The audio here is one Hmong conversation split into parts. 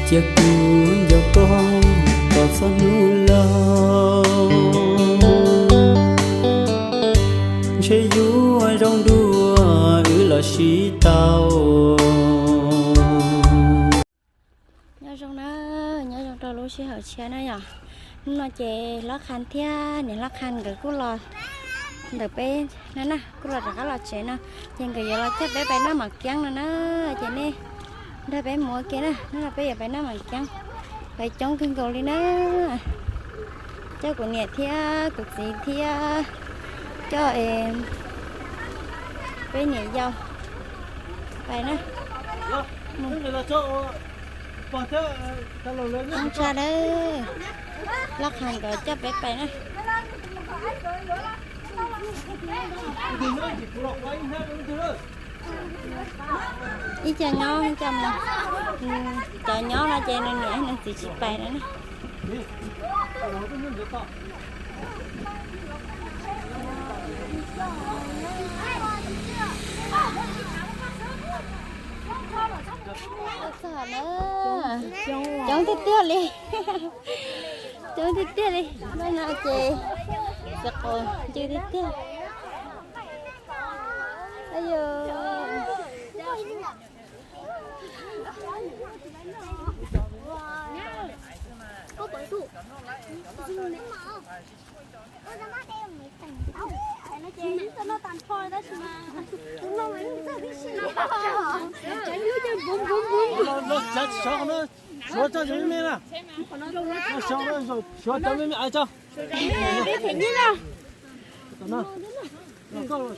Cia kuv nco koj kom txog hnub laus, ntshe yuav zoo dua wb los sib tau. Nyob zoo na, nyob zoo rau lub sij hawm tshiab na yom. Hnub no ces Hlob Qha thiab niam Hlob Qha nkawd kuj los ntawm peb na na, kuj los rov qab los tsev no, ces nkawd yuav los coj peb pais noj mam keeb no na. Ces nej nrog peb mus ua ke na, hnub no peb yuav pais noj mam keeb, pais coob kawg nkaus li na. Coj kuv niam thiab kuv txiv thiab coj peb niam yau pais na. Ntsa lawm, Hlob Qha nkawd coj peb pais na. Ib co nyob, ib co mus, cov nyob no ces nws niam nws txiv tsis pais na. Txog na, coob tiag tiag li, coob tiag tiag li, no no ces txiv qaub ncw tiag tiag. Suav cov me me na, suav cov me me aiv tso.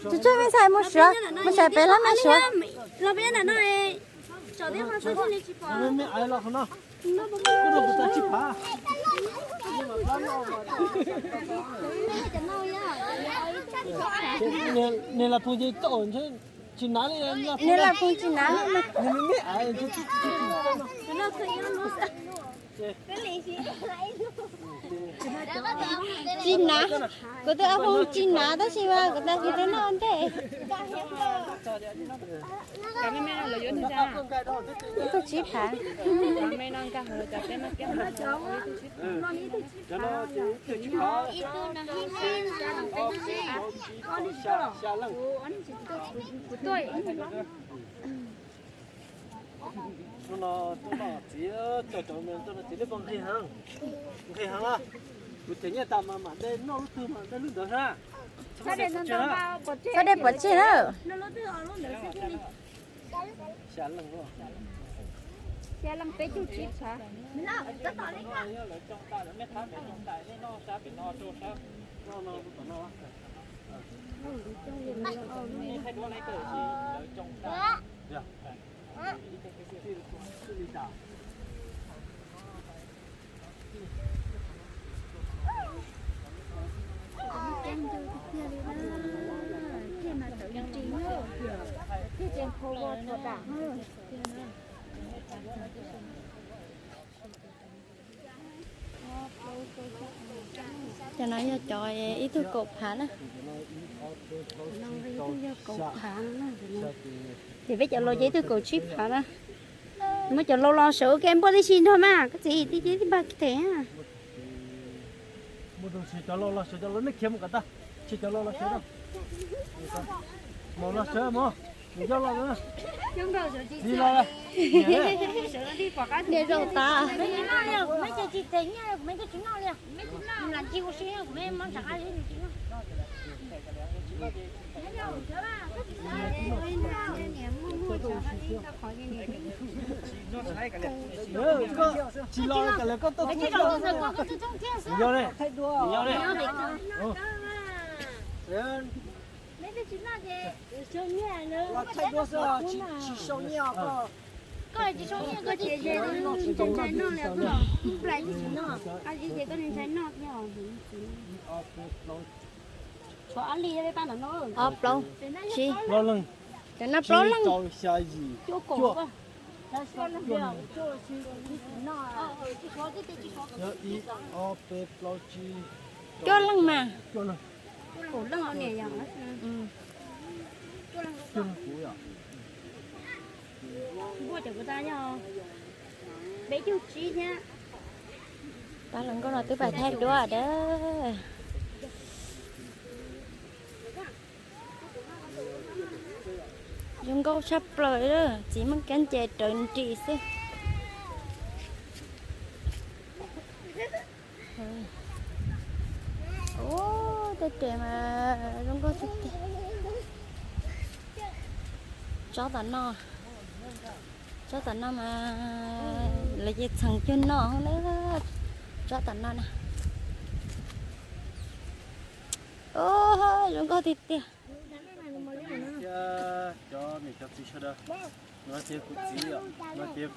Tus tswv me ntxhais mus suav, mus saib peb lab me suav. Me me aiv los qhov no. Niag las phooj ces tsis nav li, niag las phooj tsis nav li. Tsis nav, kuv tus a phooj tsis nav tab sis mas kuv tas kuv rau noj ntej. Ib tug tsib phav. Hnub no tuaj noj txiv, coj cov me tuaj noj txiv, neb puas nqhis heev? Nqhis heev los? Kuv cov nyiaj tas mas mam de noj lub twg mas de lub ntawd na. Xab dej pov tseg na. Xya leej peb caug tsib phav. Cov no yog cov ib tug kaum phav na. Ib tug yog kaum phav na. Ces peb cov laus ces ib tug kaum tsib phav na. Muab cov laus los sawv ua ke npuaj tib si nrog mas koj txiv, tib tib npag them. Muaj tus tsis cov laus los sawv, cov laus nej khiav mus kom tag, tsis cov laus los sawv. Mos los sawv mos, nws yog los, txiv los. Niam zaum tas. Tsis los, koj lawv koj tuaj, yog ne, yog ne. Thaij duab xwb, tsis sau nyiaj os. Koj tsis sau nyiaj koj tsis tias ntshai noj li, koj plais tsis noj, a tsis tias koj ntshai noj thiab. Tshuav ob li peb pab ntawm no. Ob plaub tsib, cov no plaub leej. Cuaj kaum. Yog ib ob peb plaub tsib, cuaj leej mas. Kaum leej niam yog. Npuaj cov kuv tas yog peb caug tsib thiab. Pab hluas nkauj no twb pais thaij duab dab. Zoo nkauj tshaj plaws, txiv Muaj Kiab nce rawv nris xwb. Ub, tej res mas zoo nkauj tiag tiag. Tsob tom no, tsob tom no mas lawv ces txheem cuag no na. Tsob tom no na. Ub, zoo nkauj tiag tiag. Thiab cov niam cov txiv sawv daws, no ces kuv txiv, no ces wb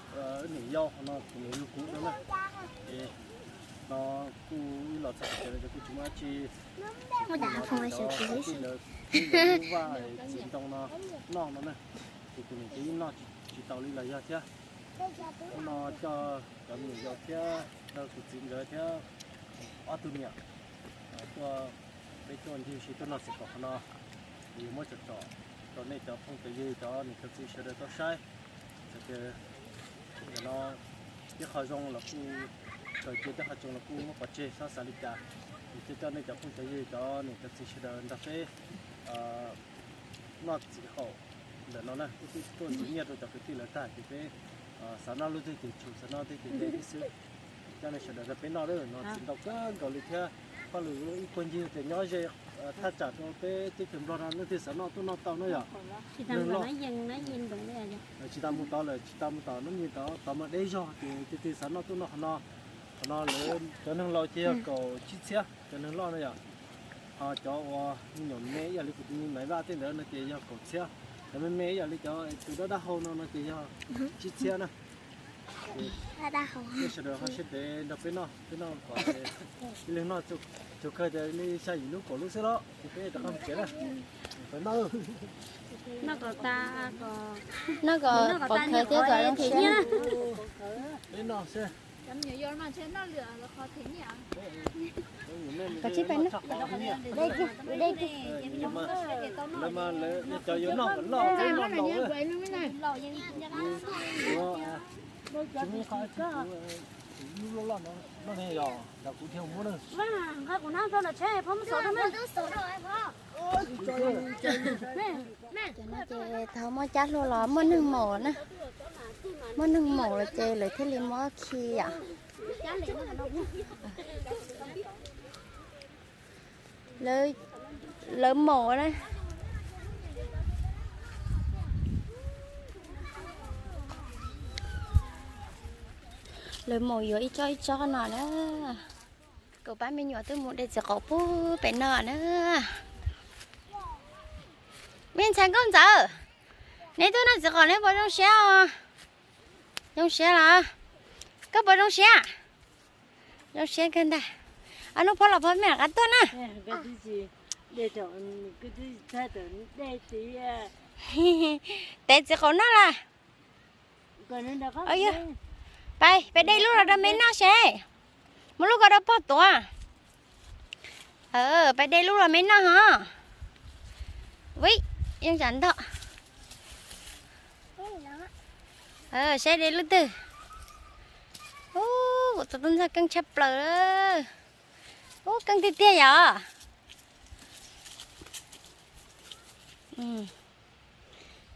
niam yau, no kuv niam yau kuv no na. Es no kuj wb los txog tsev lawm ces kuj tsis muaj dab tsi, no ces cov kwv tij lawv, kwv tij lawv kuj vaj txiv ntoo no noj no na. Ces kuv niam ces yeej noj tsis tau li los yog thiab. Hnub no coj cov me nyuam yaus thiab kuv txiv nkawd thiab ob tug niam tuaj, peb tuaj ncig si tuaj noj txiv qaum qhov no. Kuv yuav muab tsom tsom rau nej cov phooj cov ywg cov niam cov txiv sawv daws tau saib. Txawm tias ntawm no tej qhov zoo los kuj, txawm tias tej qhov tsoos los kuj muab pov tseg, txhob xav li cas. Ces coj nej cov phooj cov ywg cov niam cov txiv sawv daws nrog peb noj txiv qaum ntawm no na. Wb twb tuaj ntxiv nyiaj rau cov kwv tij lawv tag ces peb xav noj lub twg ces tshum, xav noj twg ces de xwb. Coj nej sawv daws nrog peb noj lawm no txiv ntau kawg nkaus li thiab. Hauj lwm ib puag ncig tias nyob ze thaj tsam rau peb teb chaws Nplog no leej twg xav noj tuaj noj tau na yom. Neeg loj tsis tas mus tod lawm, tsis tas mus tom Nab Nyi tod, tod mas deb zog ces leej twg xav noj tuaj noj qhov no. Qhov no lawv cov neeg laus ces yog kaum tsib txhiab cov neeg loj na yom. Ho cov uas me nyuam me ib yam li kuv tus me Maiv Vaj tej ntawd no ces yog kaum txhiab. Cov me me ib yam li cov tus dab dab hau no no ces yog tsib txhiab na. Peb sawv daws ho siab ntev nrog peb noj, peb noj kom ib leeg noj tsuag kawg ces li xya yim lub kaum lub xwb los ces peb rov qab mus tsev na. Noj kom pov khawv thiab kom zoo siab. Peb noj xwb. Kom tsib pais noj. Lawv mas lawv cov yuav noj kom loj, noj laus. Tsis muaj qhov lub loj loj no, noj ne yog nrog kuv thiaj muab na. Ces no ces thaum muaj cab hlua los muaj neeg maum na, muaj neeg maum los ces lawv thiaj li muab khi yom. Lawv maum na. Lawv maum yuav ib tsob ib tsob no na. Kuv pab me nyuam twb mus de txiv qaum puag pem no na. Me ntxhais Nkauj Ntxawm, neb twb noj txiv qaum neb puas zoo siab os? Zoo siab los? Koj puas zoo siab? Zoo siab kawg ntag. Ob hnub phob los phob me rov qab tuaj na. Tev txiv qaum noj lawm. Pais, pais de lub los rau me noj seb. Muab lub ko rau pog tuav. Pais de lub los me noj hos. Ui, yeej tsam ntog. Saib de lub twg. Ub, kuv tus tub ntxawg keej tshaj plaws. Ub, keej tiag tiag yom.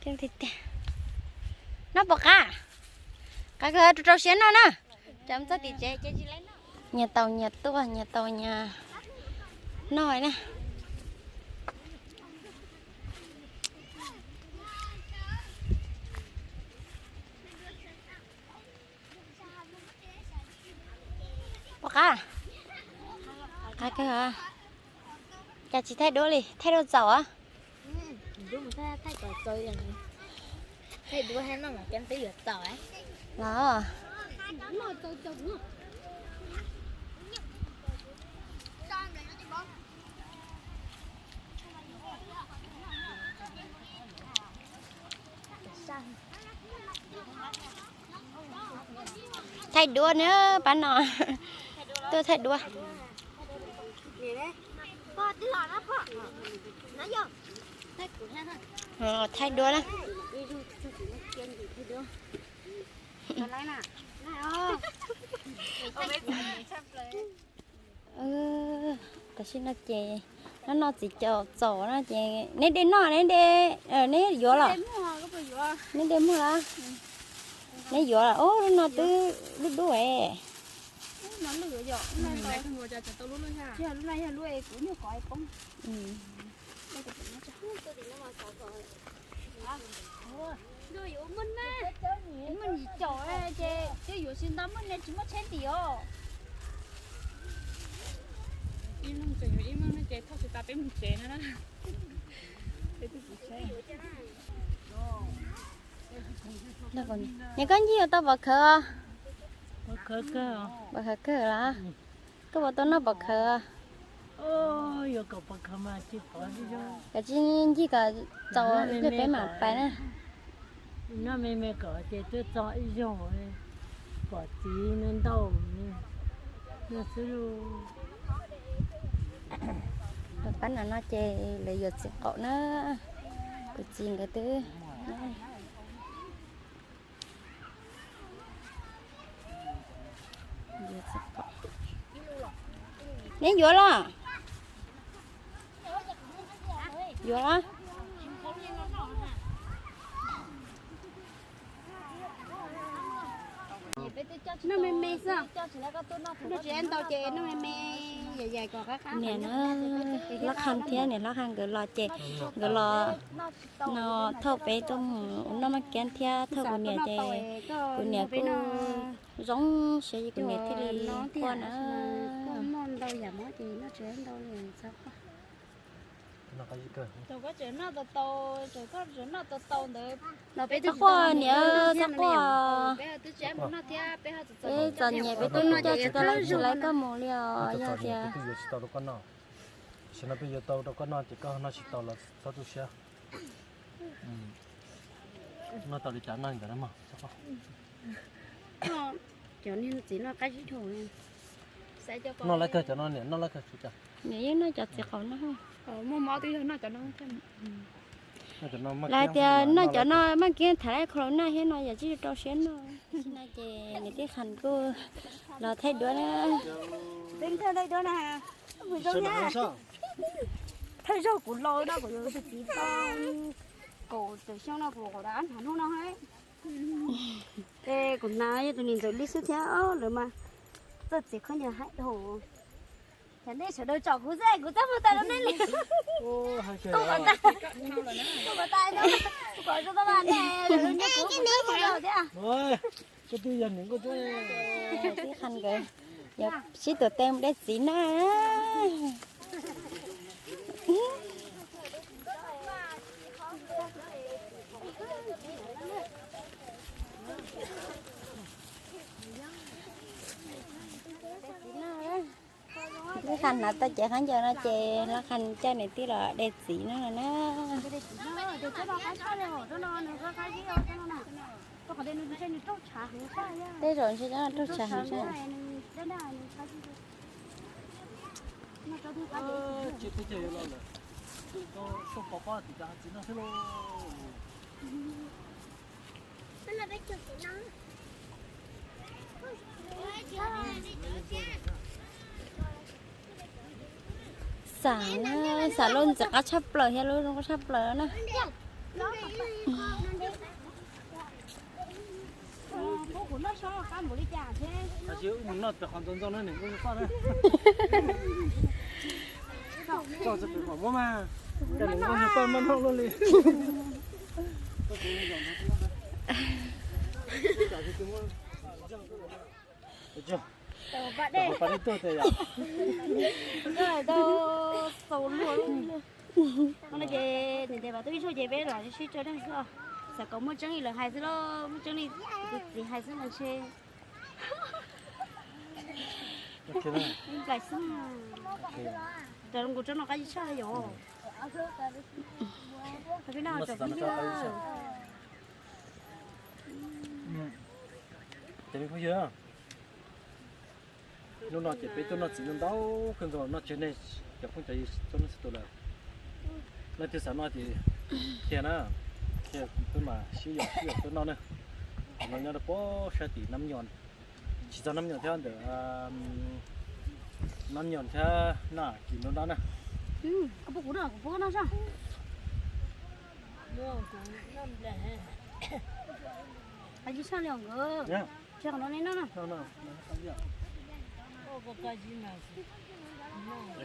Keej tiag tiag. Noj puas qab? Qab kawg, rau rau siab noj na. Cov txog tim tsev ces tsis laib noj. Nyias tau nyias tuaj, nyias tau nyias noj na. Puas qab? Qab kawg. Cas tsis thaij duab li, thaij rau txaus a. Thaij duab thiab noj mas keb twb yuav txaus los. Thaij duab na, pab no tuaj thaij duab. Thaij duab na. Tam sim no ces noj noj txiv caum txaus no ces neb de noj, neb de, neb yuav los? Neb de muag los? Neb yuav los? Ub, lub no twb dub dub es. Muaj yim caum ces twb yuav tsis ntau, muaj ne tsis muaj tsheb ntim os. Ib leeg tseem yuav ib leeg no ces thauj tsis tas peb mus tsev no na. Nws koj ncig yuav tau pov khawv? Pov khawv kawg los? Koj puas tau noj pov khawv? Koj tsis ncig kom txaus ib pliag peb mam pais na. Noj me me kom ces twb txog ib zaug, pom txiv ntau ntau xwb. Pab no no ces lawv yuav txiv qaum na, kuv txiv nkawd twb. Neb yuav los? Yuav los? Noj me me xwb, noj tsis ntau ces noj me me, yam yam kom qab qab. Niam na, Lab Qhas thiab niam Lab Qhas nkawd los ces nkawd los no thauj peb tuaj mus ua noj maj kiab thiab thauj kuv niam ces kuv niam kuj zoo siab ces kuv niam thiaj li quaj na. Txhob quaj niam, txhob quaj. Peb txom nyem peb twb noj tsis tau lawv tsis lawv koj mus li os, yog tias. Tam sim no peb yuav tau rau koj noj ces koj noj tsis tau los txhob tu siab. Noj tau li cas noj li ntawd na mog. Cov niag txiv noj qab zib dhau. Noj lawv kawg cov no niam, noj lawv kawg tsis cas. Niam yeej noj cov txiv qaum no. Muaj mob twb yog noj cov no. Lawv tias noj cov no maj kiab tham laib kho laus naj thiab no yam tsis rau siab noj. Tam sim no ces niam tij Qhas kuj los thaij duab na. Thawj zaug kuv laus no kuv yuav tus txiv tau kaum tawm xyoo no kuv qhov da hnav hnub no. Ces kuv hnav yog tus niam ntxawm li xwb thiab lawv mas txawj txiv khaub ncaws haib dhau. Cov nej sawv daws tsom kuv xwb kuv txaj muag tas rau nej li. Kuv tas, kuv tas, kuv tas, nej kuv txaj muag thiab. Tib qhov nkawd yog sib tuav tes mus de txiv na. Lab Qhas hnav tau cev khaub ncaws no ces Lab Qhas coj niam tij los de txiv no na. Tej zaum ntshe cov no raug tshav heev. Xam, xam lub ntxim qab tshaj plaws thiab lub zoo nkauj tshaj plaws na. Tab sis wb mus noj pem qhov ntxoov ntxoo no niam nkauj zoo nkauj na. Txog txog pem qhov muab mas, cas niam nkauj zoo nkauj maj noj luaj li. Tau pas dej tuaj tes yom. Nkauj tau xaus luag. Ces niam tes pas tuaj ib zaug ces peb los sib tso dej xwb os. Xav kom muaj tseeb li lawv hais xwb lauj, muaj tseeb li tus txiv hais xwb mas ntshe nplaim xwb. Raws nkaus rau no qab tshaj yom. Peb no tsom peb yog. Cov me phooj ywg, hnub no ces peb tuaj noj txiv ntau kawg nkaus, noj tsis tseg nej cov phooj cov ywg txhua leej txhua tus lawm. Leej twg xav noj ces qhia na, qhia peb mam sib yaum sib yaum tuaj noj na. Cov no nyob rau pem sab tim Nab Nyos, tsis txog Nab Nyos thiab, ntawm Nab Nyos thiab Naj Kis nruab nrab na.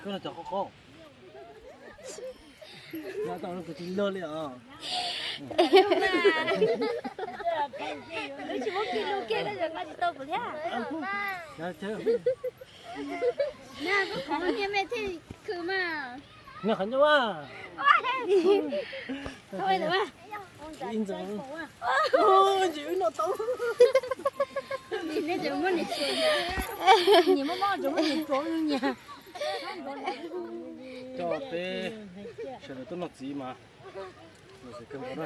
Koj no cov qub qub. Nyob tau kuv tsis luag li os. Lub tsis muab kiag lub kiag koj tsis tau kuv thiab. Koj qhov niag me thiaj khwv mas. Nyob qhov ncauj a. Ib ntxoov. Ntsis wb noj tau. Neb tseem muab niam tsuav, nyias muab mob tseem muab niam tsuav nyias. Coj peb sawv daws tuaj noj txiv mas. Kawg nkaus na.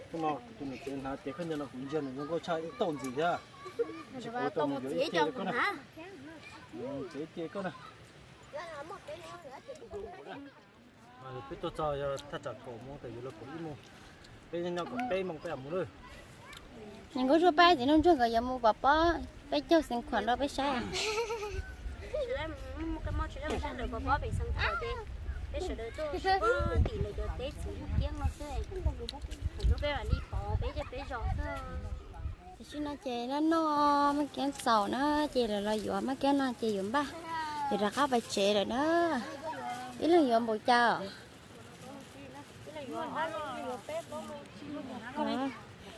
Hnub no kuv tus niam txiv hnav tias khaub ncaws no kuv ntsia nws zoo nkauj tshaj ib tauj ntxiv thiab. Tsis kuv tau mus yuav ib ce rau koj na. Txiav ib ce koj na. Peb tuaj txog yog thaj tsam kaum moos tawm yuav luag kaum ib moos. Peb nyob nyob kaum peb moos peb mam mus lawm. Nws nkauj zuaj pab txiv Nuj Ntsuag nkawd yuav mus pov pob, peb caug xeev khuam rau peb saib. Peb sawv daws tuaj tim lawv cov teb txiv kiab no xwb, peb mam li pov peb tej peb zos xwb. Tam sim no ces noj noj maj kiab xaus na, ces lawv los yuav maj kiab no ces yuav npaj, yuav rov qab pais tsev lawm na. Ib leeg yuav npaum cas?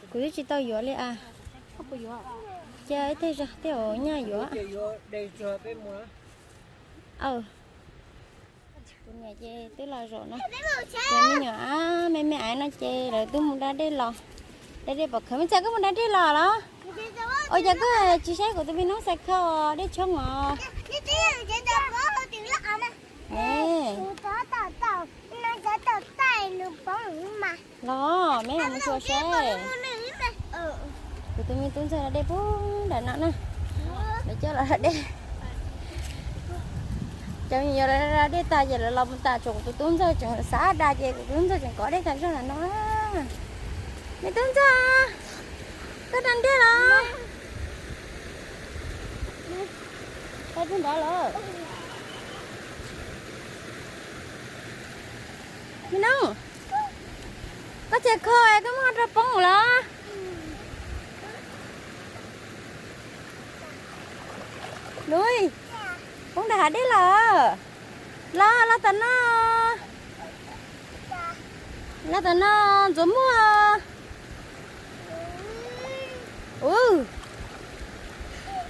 Kuv twb tsis tau yuav li as. Cia ib teg zog tej uas nyaj yuav. Aw, kuv niam ces twb los zaum no. Cov me nyuam me me aiv no ces lawv twb mus da dej los. Da dej pom khawv. Me ntxhais, koj mus da dej los los? Ua cas koj tsis saib kuv tus me noob xav kho dej tshoob os? Los, me mus xyuas saib. Kuv tus me tub ntxawg da dej puag nram no na. Lawv coj los da dej. Cov me nyuam da dej tag ces lawv los mus tas, tshuav kuv tus tub ntxawg tseem xav da ces kuv tus tub ntxawg tseem kov dej tag zog nram no. Me tub ntxawg, koj da dej los? Koj tub nrad los? Me noob, koj txiv kho es koj muab rau poob los? Lub, poob nram hav dej los? Los, los tom no. Los tom no, ntxuav muag. Ub,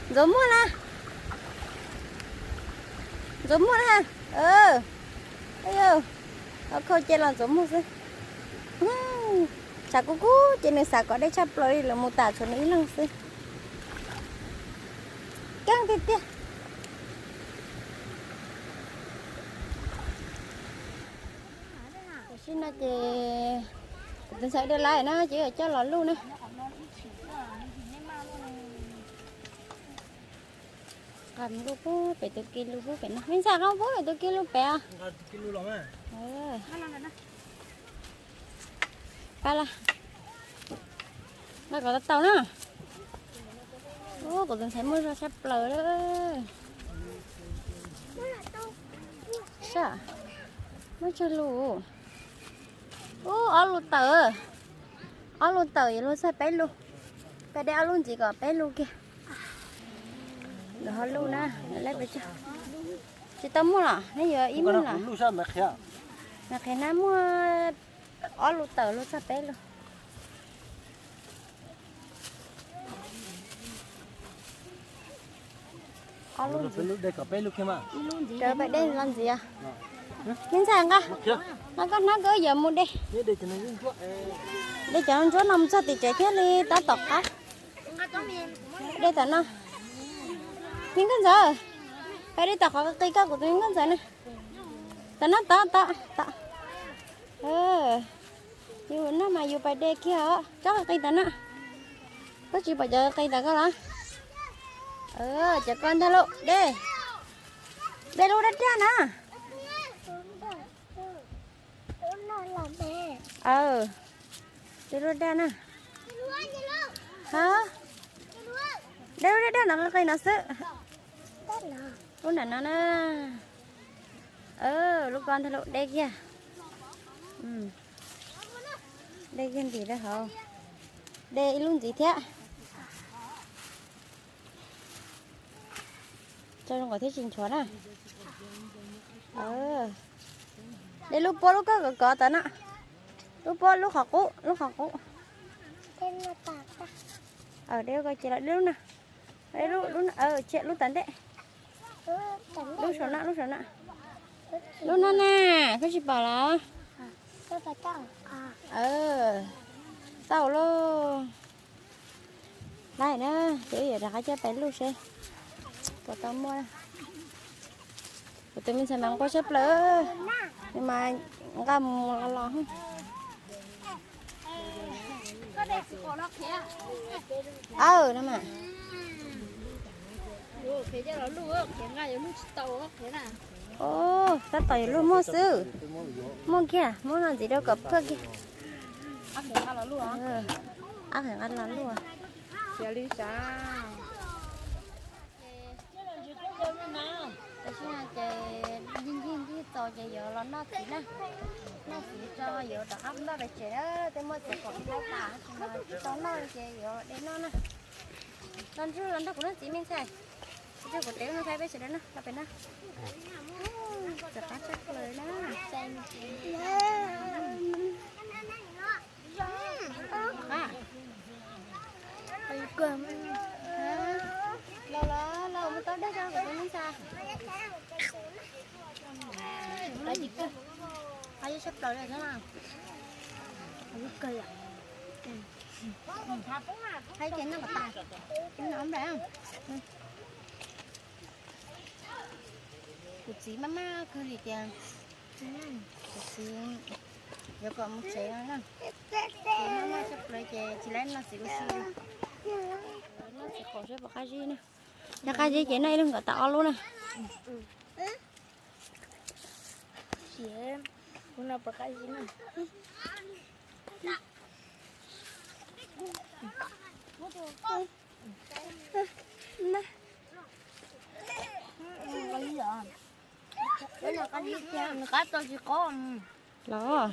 ntxuav muag na. Ntxuav muag na. Yog, khau ce los ntxuav muag xwb. Tshav kub kub ces nws xav kov dej tshaj plaws li, lawv mus tas tshuav nws ib leeg xwb. Keej tiag tiag. Tam sim no ces kuv tus ntxhais dej lawm na, ces coj los luj na. Qab mus luj pub pem tus ke lug pub pem no. Me ntxhais, qab pub pem tus ke lug pem. Pab la, no kom tau tau na. Ub, kuv tus ntxhais muaj zog tshaj plaws. Sab, muaj tsawg lus? Ub, ob lus tawm. Ob lus tawm yuav luag txog peb lus. Peb de ob lub ntxiv kom peb lus kiag. Lawv ho luj na, lawv pes tsawg? Tsis tau muaj los nej yuav ib muag los? Mam qhia na, muaj ob lus tawm luag txog peb lus. Ob lub ntxiv. Rau peb de los ntxiv. Me ntxhais nqa, nqa koj hnab koj yuav mus de. De cov ntsuab no mus txog tim tsev thiaj li tab tom qab. De tom no. Me nkauj ntxawm, pais de tom qhov qis koj kuv tus me nkauj ntxawm na. Tom no, tom, tom, tom. Yus noj mas yus pais de kiag os, cov qis tom no. Koj tsis pom cov qis tom koj los? Cov koj ntag lauj, de. De lub daj daj na. Aw, de lub daj na. Ha, de lub daj daj no, qis no xwb. Lub nram no na. Lub koj ntag lauj, de kiag. De kiag ntim rau hauv. De ib lub ntxiv thiab. Tso zoo nkauv thiab tsis nchuav na. De lub puab lub koj kov kov tom no. Lub puab lub qhov qub, lub qhov qub. De lub koj cia los de lub no. Lub, lub, lub tom ntej. Lub saum no, lub saum no. Lub no na, koj tsis pom los? Tau lauj. Laij na, ces wb yuav rov qab coj pais luj seb puas tau muaj. Kuv tus me ntxhais mas nquag tshaj plaws, nws mas nqa mus los los. Aw, no mas. Tab tom yuav luj muaj xwb. Muaj kiag, muab no ntxiv rau kom phaj kiag. Ab, qhov nqa los luj. Tam sim no ces ncig ncig ncig txaus ces yuav los noj txiv na. Noj txiv tso yuav rov qab npaj pais tsev na, tej muaj txiv qaum nqaij tas tsis tau noj ces yuav de noj na. Los ntsug los nrog kuv noj txiv me ntxhais. Nrog kuv tev no thaij peb sawv daws na, los pem na. Txawm qab tshaj plaws na. Los los los mus tau dej rau kuv tus me ntxhais. Qab tshaj plaws li thiab na. Qab kawg yom. Qab ces noj kom tas. Noj nplai. Kuv txiv maj maj kawg li tias kuv txiv yuav kom mus tsev no na. Kuv maj maj tshaj plaws ces tsis laib noj txiv ua si li. Noj txiv qaum seb puas qab zib na. Yog qab zib ces noj ib lub nkaus tas ob lub na. Kuv no puas qab zib na. Nws qab tau tsis qab. Los.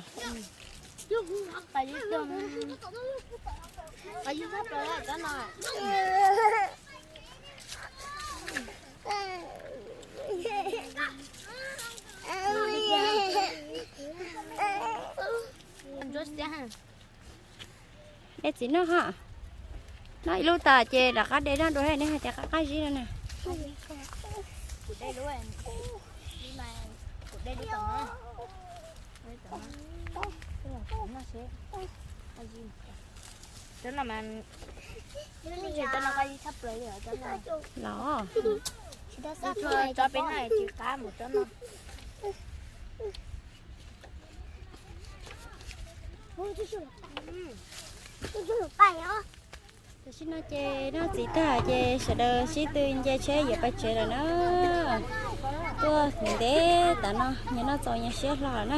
De txiv noj ha. Noj ib lub tas ces rov qab de noj dua, nej hais tias qab qab zib no na. Kuv de lub, kuv de lub tom no. Cov no mas, cov no qab zib tshaj plaws li cov no. Los. Tso peb noj tsis qab mus cov no. Tam sim no ces noj txiv tag ces sawv daws sib tw nce tsheb yuav pais tsev lawm na. Tuaj ntev tas no nyias noj txaus nyias siab hlo lawm na.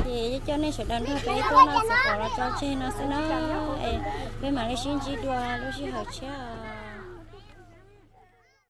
Ces coj nej sawv daws nrog peb tuaj noj txiv qaum los tso tseg no xwb na. Es peb mam li sib ntsib dua lub sij hawm tshiab.